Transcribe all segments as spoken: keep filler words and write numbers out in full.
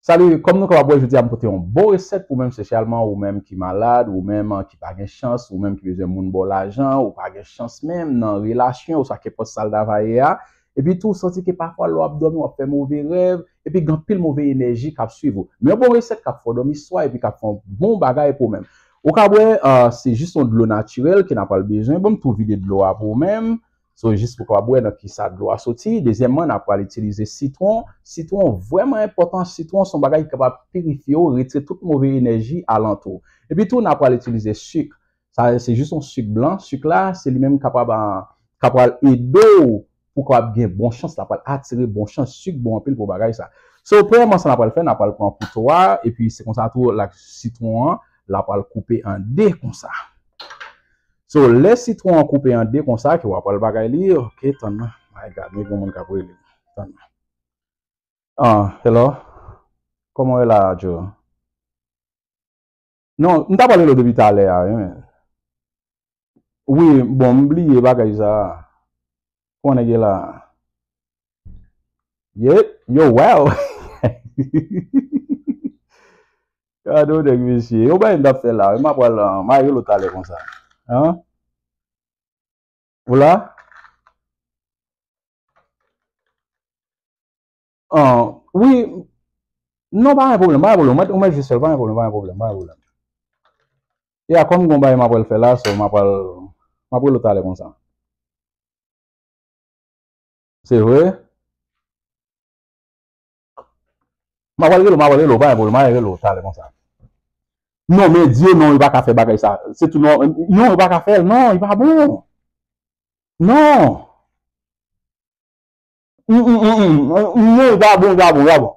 Salut, kòm nou kapab wè, jodi a m pote yon bon resèt pou menm, espesyalman ou menm ki malad, ou menm ki pa gen chans, ou menm ki bezwen moun ba w lajan, ou pa gen chans menm nan relasyon, oswa kenpòt sa l ta va ye a. Epi tou, ou santi ke pafwa lè w ap dòmi, w ap fè move rèv, epi gen anpil move enèji k ap swiv ou. Men yon bon resèt k ap fè w dòmi swa, epi k ap fè yon bon bagay pou ou menm. Ou ka wè, ah, se jis yon dlo natirèl ke n ap pral bezwen. Ban m tou vide dlo a pou ou menm. So, jis pou w kapab wè nan ki sa dlo a soti. Dezyèmman, n ap pral itilize sitwon. Sitwon vrèman enpòtan. Sitwon se yon bagay ki kapab pirifye w, retire tout move enèji alantou w. Epi tou, n ap pral itilize sik. Sa, se jis yon sik blan. Sik la, se li menm k ap, ah, k ap pral ede w pou w kapab gen bon chans. L ap pral atire bon chans. Sik bon anpil pou bagay sa. So, premyèman, sa n ap pral fè, n ap pral pran kouto a, epi se konsa tou, la, sitwon an, l ap pral koupe an de konsa. So, lè sitwon an koupe an de konsa, ke w ap pral bagay li, ok, tann nan. My God, men gen moun k ap rele. Tann nan. Ah, hello? Kòman w ye la, Joe? Non, m ta pral rele w depi talè a, wi, men. Wi, bon, m bliye bagay sa. Kòman nèg ye la? Yep, yo, wow. Gade yon nèg, mesye. Yon bagay m t ap fè la, wi, m ap pral, ah, m a rele w talè konsa. Hein? Ou la? Ah, wi. Non, pa gen pwoblèm, pa gen pwoblèm. Ou mèt, ou mèt jis fè l, pa gen pwoblèm, pa gen pwoblèm, pa gen pwoblèm. Ya, kòm gon bagay m ap pral fè la, so, m ap pral, m ap rele w talè konsa. Se vre? M ap pral rele w, m ap pral rele w, pa gen pwoblèm, m ap rele w talè konsa. Non, men di yo non, yo pa ka fè bagay sa. Se tou non, non, yo pa ka fè l, non, li pa bon. Non. Mm, mm, mm, mm. Non, li pa bon, li pa bon, li pa bon.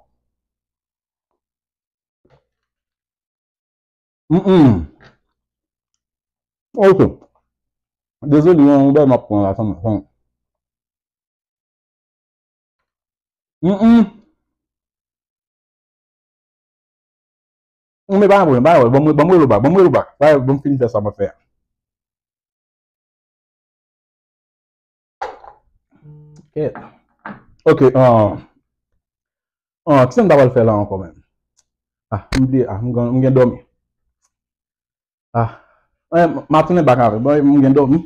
Mm, mm. Ok. Dezole, yon bagay m ap pran la, tann, tann. Mm, mm. Non, men pa gen pwoblèm, pa gen pwoblèm. Ban m, ban m rele w back, ban m rele w back. Ban m fini fè sa m ap fè a. Kèt. Ok, ah, ah, kisa m ta pral fè la ankò menm? Ah, m bliye, ah, m gen, m gen dòmi. Ah, eh, m a tounen back avè, bon, m gen dòmi.